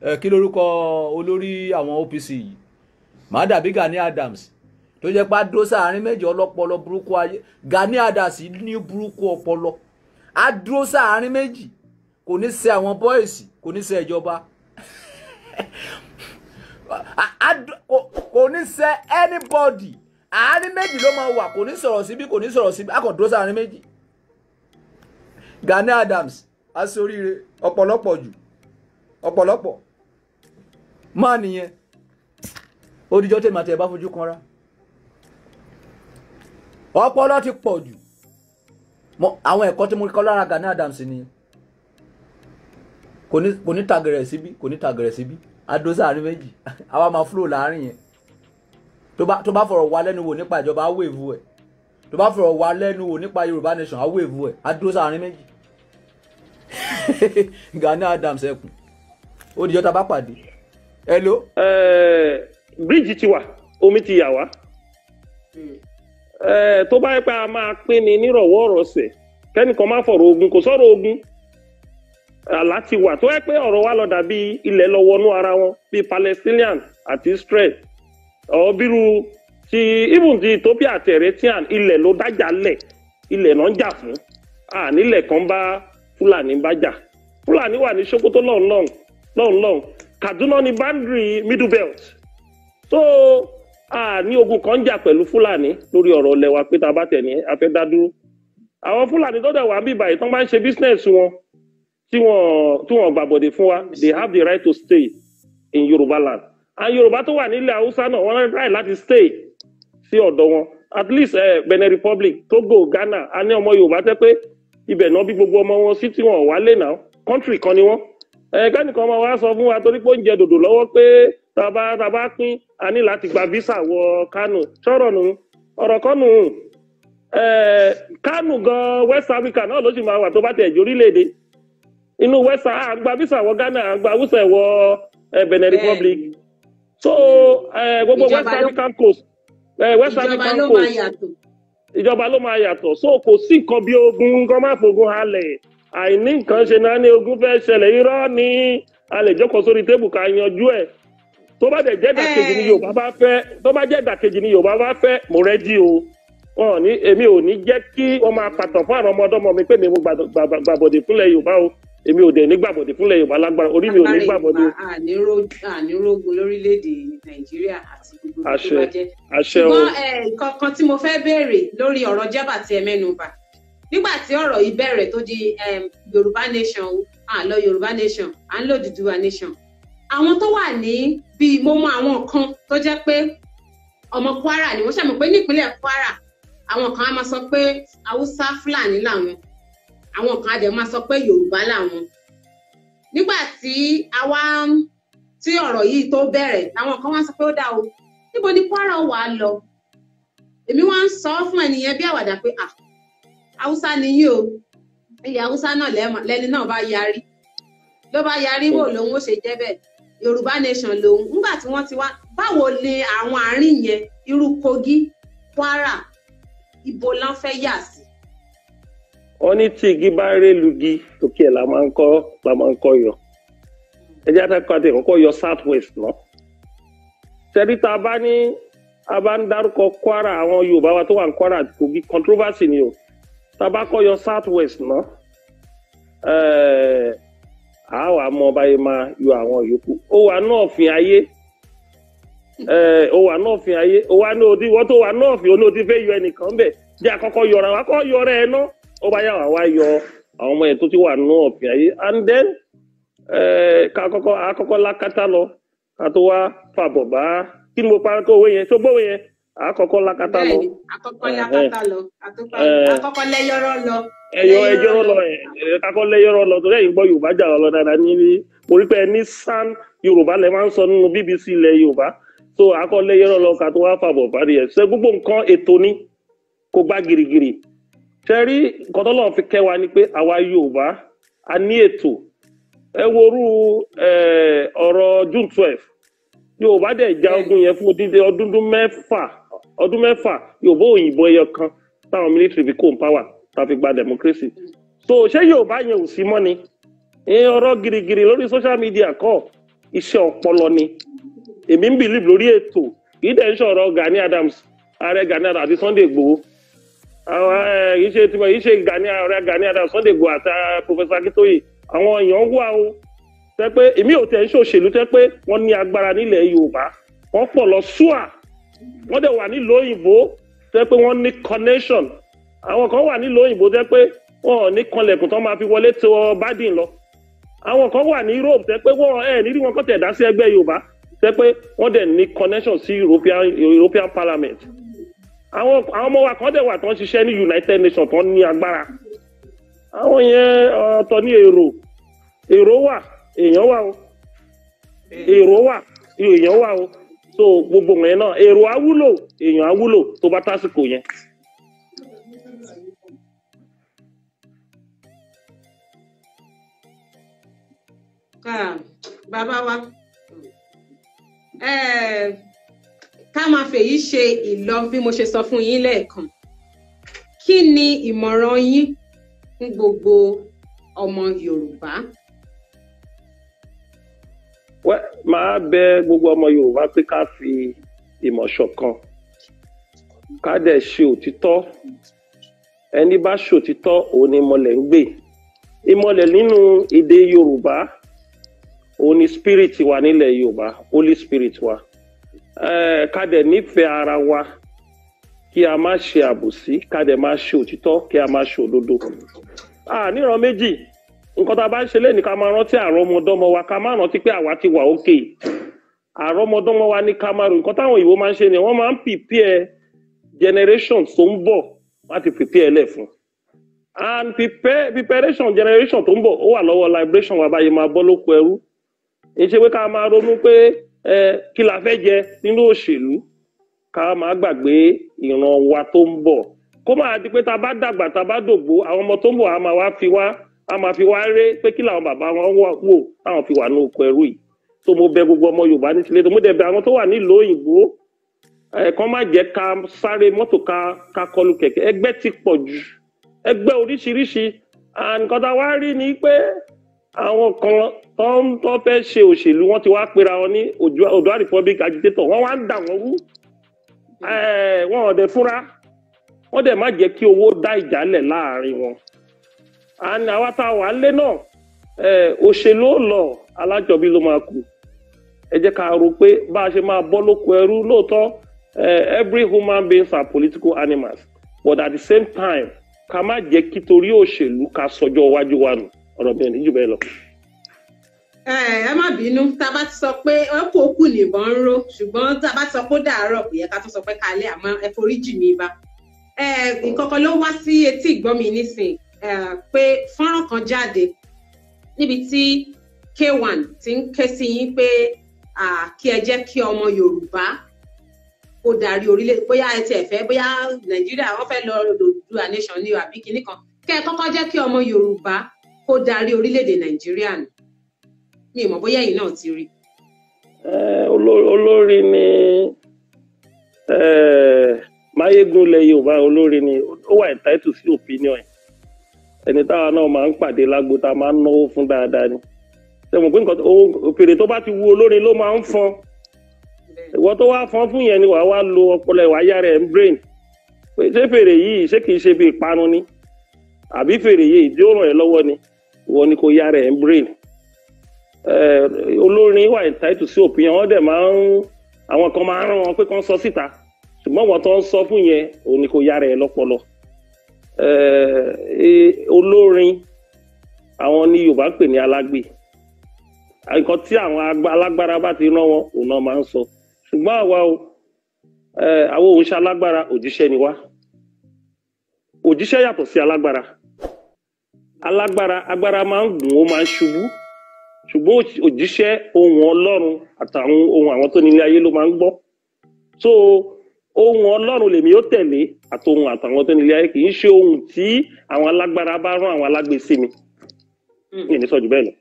Kí lorúkọ olórí àwọn OPC yìí? Màá dàbí Gani Adams tó jẹ́ pé á dúró sáàárín méjì. Ọlọ́pọlọ burúkú ayé, Gani Adams ní burúkú ọpọlọ, á dúró sáàárín méjì, kò ní ṣe àwọn boys, kò ní ṣe ìjọba, kò ní ṣe anybody. Àárín méjì ló máa wà, kò ní sọ̀rọ̀ síbí, kò ní sọ̀rọ̀ síbí, á kàn dúró sáàárín méjì. Gani Adams aṣoríire ọ̀pọ̀lọpọ̀ jù, ọ̀pọ̀lọpọ̀ máa nìyẹn. Ó dijọ́ tèmi àti ẹ̀ bá fojú kanra, ọpọlọ ti pọ̀ jù. Àwọn ẹ̀kọ́ tí mo kọ́ lára Gani Adams nìyẹn. Kò ní tàgẹ̀rẹ̀ síbí, kò ní tàgẹ̀rẹ̀ síbí, adó sáàrin méjì, àwa máa flow láàrin yẹn. Tó bá fọ̀rọ̀ wá lẹ́nu wò nípa ìjọba, á wave ẹ̀. Tó bá fọ̀rọ̀ wá lẹ́nu wò nípa Yorùbá nation, á wave ẹ̀, á dúró sáàrin méjì. Gani Adams ẹkùn, ó dijọ́ tá a bá pàdé. Hello. Bíríìjì ti wà, omi ti yà wá. Tó bá yẹ pé a máa pín ni nírọ̀wọ́ ọ̀rọ̀sẹ̀, kẹ́nìkan má fọ̀rọ̀ ogun, kò sọ̀rọ̀ ogun. Àlá ti wà. Tó yẹ pé ọ̀rọ̀ wa lọ dàbí ilẹ̀ lọ wọnú ara wọn bíi Palestinian àti Israel, ọ̀ bírú ti even ti Ethiopia àti Eritrean, ilẹ̀ ló dájà lẹ̀, ilẹ̀ náà ń jà fún. À nílẹ̀ kan bá Fúlàní bá jà. Fúlàní wà ní Sokoto lọ́hùn lọ́hùn lọ́hùn lọ́hùn. Kaduna ní boundary Middle Belt. So a ní ogun kan jà pẹ̀lú Fúlàní lórí ọ̀rọ̀ ilẹ̀ wa pé tá a bá tẹ̀ ní a fẹ́ dá dúró. Àwọn Fúlàní tó dẹ̀ wà ń bíbà yìí, tán bá ń ṣe business wọn tí wọ́n gbàbọ̀dè fún wa, they have the right to stay in Yorùbá land. And Yorùbá tó wà nílẹ̀ Haúsá náà, wọ́n right láti stay sí ọ̀dọ̀ wọn, at least Benin Republic, Togo, Ghana. A ní ọmọ Yorùbá tẹ́ pé ibẹ̀ náà bí gbogbo ọmọ wọn sí tí wọn wálé náà. Country kan ni wọ́n. Kẹ́nìkan máa wá sọ fún wa torí pé ó ń jẹ dòdò lọ́wọ́ pé tá a bá pín, a ní láti gba visa wọ Kánò. Sọ̀rọ̀ nù, ọ̀rọ̀ kan nù. Kánò gan, West Africa náà ló sì máa wà tó bá tẹ̀ jẹ́ orílẹ̀-èdè inú West. À ń gba visa wọ Ghana, à ń gba visa wọ Benin Republic. So gbogbo West African coast, West African coast, ìjọba ló máa yàtọ̀. So kò sí nǹkan bí ogun, nǹkan má fogun halẹ̀. Àìní nǹkan ṣe náà ní ogun fẹ́ ṣẹlẹ̀. Irọ́ ni. A lè jókòó sórí table ká yanjú ẹ̀. Tó bá dẹ̀ jẹ́ ìdàkejì ni Yorùbá bá fẹ́, tó bá jẹ́ ìdàkejì ni Yorùbá bá fẹ́, mo ready o. Wọn ò ní, èmi ò ní jẹ́ kí wọ́n máa pàtàn fún àwọn ọmọdọ́mọ mi pé mi mo gbàbọ̀dè fúnlẹ̀ Yorùbá o. Èmi ò dẹ̀ ní gbàbọ̀dè fúnlẹ̀ Yorùbá lágbára orí mi ò ní gbàbọ̀dè. Ànírógun lórílẹ̀‐èdè Nàìjíríà àti gbogbo tó bá jẹ́. Àṣẹ o. Ṣùgbọ́n nǹkan kan tí mo fẹ́ béèrè lórí ọ̀rọ̀ jẹ́bà tí ẹ mẹ́nu bà, nígbà tí ọ̀rọ̀ yìí bẹ̀rẹ̀ tó di Yorùbá nation, à ń lọ Yorùbá nation, à ń lọ Odùduwà nation, àwọn tó wà ní bíi, mo mọ àwọn kan tó jẹ́ pé ọmọ Kwara ni wọ́n. Ṣàmọ̀ pé nípínlẹ̀ Kwara, àwọn kan á máa sọ pé Haúsá Fúlàní làwọn, àwọn kan á dẹ̀ máa sọ pé Yorùbá làwọn. Nígbà tí àwa tí ọ̀rọ̀ yìí tó bẹ̀rẹ̀, làwọn kan wá sọ pé ó dá o, níbo ni Kwara wà á lọ? Èmi wá ń sọ fún ẹnìyẹn bí àwàdà pé, ah, Haúsá ni yín o, ilẹ̀ Haúsá náà. Lẹ́ni náà bá yarí, ló bá yarí wò lòun ó ṣe jẹ́ bẹ́ẹ̀, Yorùbá nation lòun. Nígbà tí wọ́n ti wá, báwo ni àwọn àárín yẹn, irú Kogi, Kwara, ibo lán fẹ́ yà sí? Wọ́n ní tí igi bá ré lugi, tòkè ẹ̀ la máa ń kọ́ yọ. Ẹ jẹ́ àtàkùn àti ìkọ́kọ́ yọ South West náà. Ṣẹ́rí, tá a bá ní a bá ń dárúkọ Kwara, àwọn Yorùbá wa tó wà ní Kwara àti Kogi, controversy ni o. Tá a bá kọ́ yọ South West náà, a wà mọ báyìí máa yọ àwọn yòókù. Ó wà náà fi ayé, ó wà náà fi ayé, ó wà ní odi wọ́n tó wà náà fi oní odi fẹ́ yọ ẹnìkan bẹ̀. Jẹ́ àkọ́kọ́ yọra wa, kọ́ yọra ẹ náà, ó bá yà wá wá yọ àwọn ọmọ yẹn tó ti wà náà fi ayé. And then ká kọ́kọ́ àkọ́kọ́ lákàtà lọ, ká tó wá fàbọ̀ bá. Kí ni mo parí kó owó yẹn tó gbówó yẹn? Àkọ́kọ́ lákàtà lọ. Bẹ́ẹ̀ni, àkọ́kọ́ lákàtà lọ, àkọ́kọ́ lẹ́yọ́rọ́ lọ. Ẹyọ ẹjọ́rọ́ lọ, ẹ kakọ́ lẹ́yọ́rọ́ lọ, torí ẹ̀yin gbọ́ Yorùbá jà lọ dáadáa ní. Mo rí pé ẹ ní san Yorùbá lẹ máa ń sọ nínú BBC ilẹ̀ Yorùbá. So akọ́ lẹ́yọ́rọ́ lọ, ká tó wá fàbọ̀ bá rí ẹ̀ ṣe. Gbogbo nǹkan ètò ni, kò gbá girigiri. Ṣe rí nǹkan tọ́lọ́run fi kẹ́ wa ni pé àwa Yorùbá a ní ètò. Ẹ worú ọ̀rọ̀ June 12, Yorùbá dẹ̀ ja ogun yẹn fún odidi ọdún 6, ọdún 6. Yorùbá òyìnbó ẹyọ kan táwọn military fi kó n power, tá a fi gba democracy. So ṣé Yorùbá yẹn ò sí mọ́ ni? Ọ̀rọ̀ girigiri lórí social media kọ́. Iṣẹ́ ọpọlọ ni. Èmi ń believe lórí ètò. Kì í dẹ̀ ń sọ̀rọ̀ Gani Adams, ààrẹ Gani Adams àti Sunday Igboho. Àwọn ẹ kì í ṣe tiwọn, kì í ṣe Gani, ààrẹ Gani Adams, Sunday Igboho àti Professor Akintoye. Àwọn èèyàn wà o tẹ́ pé èmi ò tẹ̀ ń ṣòṣèlú, tẹ́ pé wọ́n ní agbára nílẹ̀ Yorùbá, wọ́n pọ̀ lọ súà, wọ́n dẹ̀ wà nílùú òyìnbó tẹ́ pé wọ́n ní connection. Àwọn kan wà nílùú òyìnbó tẹ́ pé wọ́n ò ní kanlẹ̀kùn tán máa fi wọlé tó Biden lọ. Àwọn kan wà ní Europe tẹ́ pé wọ́n ẹ̀ nírí wọn kọ́ tẹ̀ dá sí ẹgbẹ́ Yorùbá, tẹ́ pé wọ́n dẹ̀ ní connection sí European Parliament. Àwọn ọmọ wa kan dẹ̀ wà tó ń ṣiṣẹ́ ní United Nations tó ń ní agbára. Àwọn yẹn ọ̀tọ̀ ní èrò. Èrò wà, èèyàn wà o. Èrò wà, èèyàn wà o. So gbogbo yẹn náà, èrò á wúlò, èèyàn á wúlò tó bá tásìkò yẹn. Bàbá wa, ká máa fèyí ṣe ìlọ bí mo ṣe sọ fún yín lẹ́ẹ̀kan. Kí ni ìmọ̀ràn yín fún gbogbo ọmọ Yorùbá? Máa bẹ̀ gbogbo ọmọ Yorùbá pé ká fi ìmọ̀ ṣọ̀kan, ká dẹ̀ ṣe òtítọ́. Ẹni bá ṣòtítọ́ òun ni ìmọ̀lẹ̀ ń gbè. Ìmọ̀lẹ̀ nínú èdè Yorùbá òun ni spirit wa nílẹ̀ Yorùbá, Holy Spirit wa. Ká dẹ̀ nífẹ̀ẹ́ ara wa, kí a má ṣe àbòsí, ká dẹ̀ má ṣe òtítọ́, kí a má ṣe òdodo. Níran méjì, nǹkan tá a bá ń ṣe lẹ́nu, ká máa rántí àrọ́mọdọ́mọ wa, ká máa rántí pé àwa ti wà òkè. Àrọ́mọdọ́mọ wa ní ká máa rò. Nǹkan táwọn òyìnbó máa ń ṣe ni wọ́n máa ń prepare generation tó ń bọ̀, láti prepare lẹ̀ fún. And preparation generation tó ń bọ̀ ó wà lọ́wọ́ liberation wa, báyìí máa bọ́ lóko ẹrú. Ìṣe pé ká máa ronú pé kí la fẹ́ jẹ nínú òṣèlú, ká máa gbàgbé ìran wa tó ń bọ̀. Kó máa di pé tá a bá dàgbà, tá a bá dògbó, àwọn ọmọ tó ń bọ̀ á máa wá fi wá, a máa fi wá ré pé kí làwọn bàbá wọn wò táwọn fi wà ní oko ẹrú yìí. Tó mo bẹ̀ gbogbo ọmọ Yorùbá ní tilé, tó mo dẹ̀ bẹ̀ àwọn tó wà nílùú òyìnbó, kán má jẹ́ ká sáré mọ́tò ká kọlu kẹ̀kẹ́. Ẹgbẹ́ ti pọ̀ jù, ẹgbẹ́ oríṣiríṣi. Nǹkan tá a wá rí ni pé àwọn kan tó fẹ́ ṣe òṣèlú, wọ́n ti wá pera wọn ní Oòduà Republic agitator, wọ́n wá ń dà wọ́n rú. Wọn ò dẹ̀ fúnra, wọ́n dẹ̀ má jẹ́ kí owó dá ìjálẹ̀ láàrin wọn. And àwa tá a wà lé náà, òṣèlú ò lọ, alájọbí ló máa kù. Ẹ jẹ́ ká rò pé bá a ṣe máa bọ́ lóko ẹrú lóòótọ́. Every human beings are political animals, but at the same time, ká má jẹ́ kí torí òṣèlú ká sọjọ́ iwájú wa nù. Ọ̀rọ̀ bẹ́ẹ̀ ní jù bẹ́ẹ̀ lọ. Ẹ má bínú, tá a bá ti sọ pé ọkọ̀ òkú nìbọn ń ró, ṣùgbọ́n tá a bá ti sọ pé ó dàárọ̀ kò yẹ ká tó sọ pé kalẹ̀, àmọ́ ẹ foríjì mi bá. Nǹkan kan ló wá sí etí ìgbọ́ mi nísìn, pé fọ́nrán kan jáde níbi tí K1 ti ń ké sí yín pé kí ẹ jẹ́ kí ọmọ Yorùbá kó darí orílẹ̀, bóyá ẹ tiẹ̀ fẹ́, bóyá Nàìjíríà wọ́n fẹ́ lọ Oòduà nation ní àbí kinní kan, kẹ́ ẹ kọ́kọ́ jẹ́ kí ọmọ Yorùbá kó darí orílẹ̀-èdè Nàìjíríà nù. Mi mọ̀ bóyá ẹ̀yin náà ti rí. Olórí ni Máyégún ilẹ̀ Yorùbá, olórí ni, ó wà entitled sí opinion ẹ̀. Ẹni táwa náà máa ń pàdé lágbo tá a máa ń náwó fún dáadáa ni. Ṣé mo pé nǹkan òfèrè tó bá ti wu olórin ló máa ń fọn. Ìwọ tó wá fọn fún yẹn ni wàá wá lo ọpọlọ ìwà yára ẹ̀ ń brain. Ṣé fèrè yìí ṣé kìí ṣe bí ìpanu ni? Àbí fèrè yìí ìdí ó ràn ẹ́ lọ́wọ́ ni? Ìwọ ni kò yára ẹ̀ ń brain. Olórin wà entitled sí opinion, wọ́n dẹ̀ máa ń, àwọn kan máa ń rán wọn pé kán sọ síta. Ṣùgbọ́n wọ́n tó ń sọ fún yẹn, òun ni kò yára ẹ̀ lọ́pọlọ. Olórin àwọn ní Yorùbá ń pè ní alágbe. Nǹkan tí àwọn alágbára bá ti rán wọn, òun náà máa ń sọ. Ṣùgbọ́n àwa o, àwọn òun ṣe alágbára, òjíṣẹ́ ni wá. Òjíṣẹ́ yàtọ̀ sí alágbára. Alágbára, agbára máa ń gùn, ó máa ń ṣubú. Ṣùgbọ́n òjíṣẹ́, ohùn Ọlọ́run àtàwọn ohùn àwọn tó nílé ayé ló máa ń gbọ́. So ohùn Ọlọ́run lèmi ó tẹ̀lé àtohùn àtàwọn tó nílé ayé, kì í ṣe ohùn tí àwọn alágbára bá rán àwọn alágbe sí mi. Mi ní sọ jù bẹ́ẹ̀ lọ.